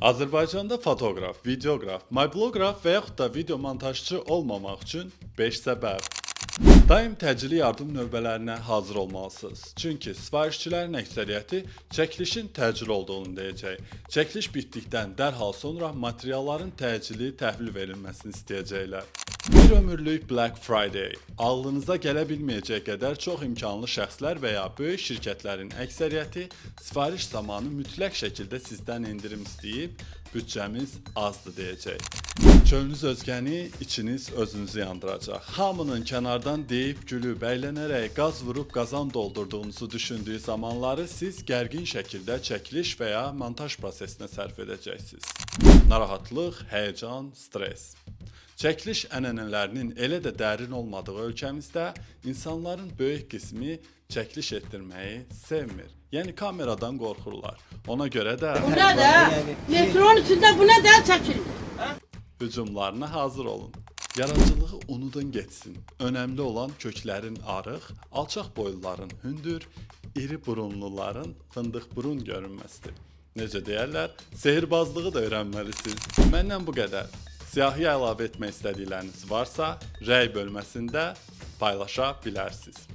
Azərbaycanda fotoqraf, videoqraf, mobiloqraf və yaxud da video montajçı olmamaq üçün 5 səbəb. Daim təcili yardım növbələrinə hazır olmalısınız. Çünki sifarişçilərin əksəriyyəti çəkilişin təcili olduğunu deyəcək. Çəkiliş bitdikdən dərhal sonra materialların təcili təhvil verilməsini istəyəcəklər. Bir ömürlük Black Friday. Ağlınıza gələ bilməyəcək qədər çox imkanlı şəxslər və ya böyük şirkətlərin əksəriyyəti sifariş zamanı mütləq şəkildə sizdən endirim istəyib, büdcəmiz azdır deyəcək. Çölünüz özgəni, içiniz özünüzü yandıracaq. Hamının kənardan deyib, gülüb, əylənərək qaz vurub qazan doldurduğunuzu düşündüyü zamanları siz gərgin şəkildə çəkiliş və ya montaj prosesinə sərf edəcəksiniz. Narahatlıq, həyəcan, stres. Çəkiliş ənənələrinin elə də dərin olmadığı ölkəmizdə insanların böyük qismi çəkiliş etdirməyi sevmir. Yəni kameradan qorxurlar. Ona görə də Bu ne de? Metronun içinde bu ne de çekildi. Hücumlarına hazır olun. Yaradıcılığı unudun getsin. Önəmli olan köklərin arıq, alçaq boyluların hündür, iri burunluların fındıq burun görünməsidir. Necə deyərlər, sehirbazlığı da öyrənməlisiniz. Məndən bu qədər. Siyahıya əlavə etmək istədikləriniz varsa, rəy bölməsində paylaşa bilərsiniz.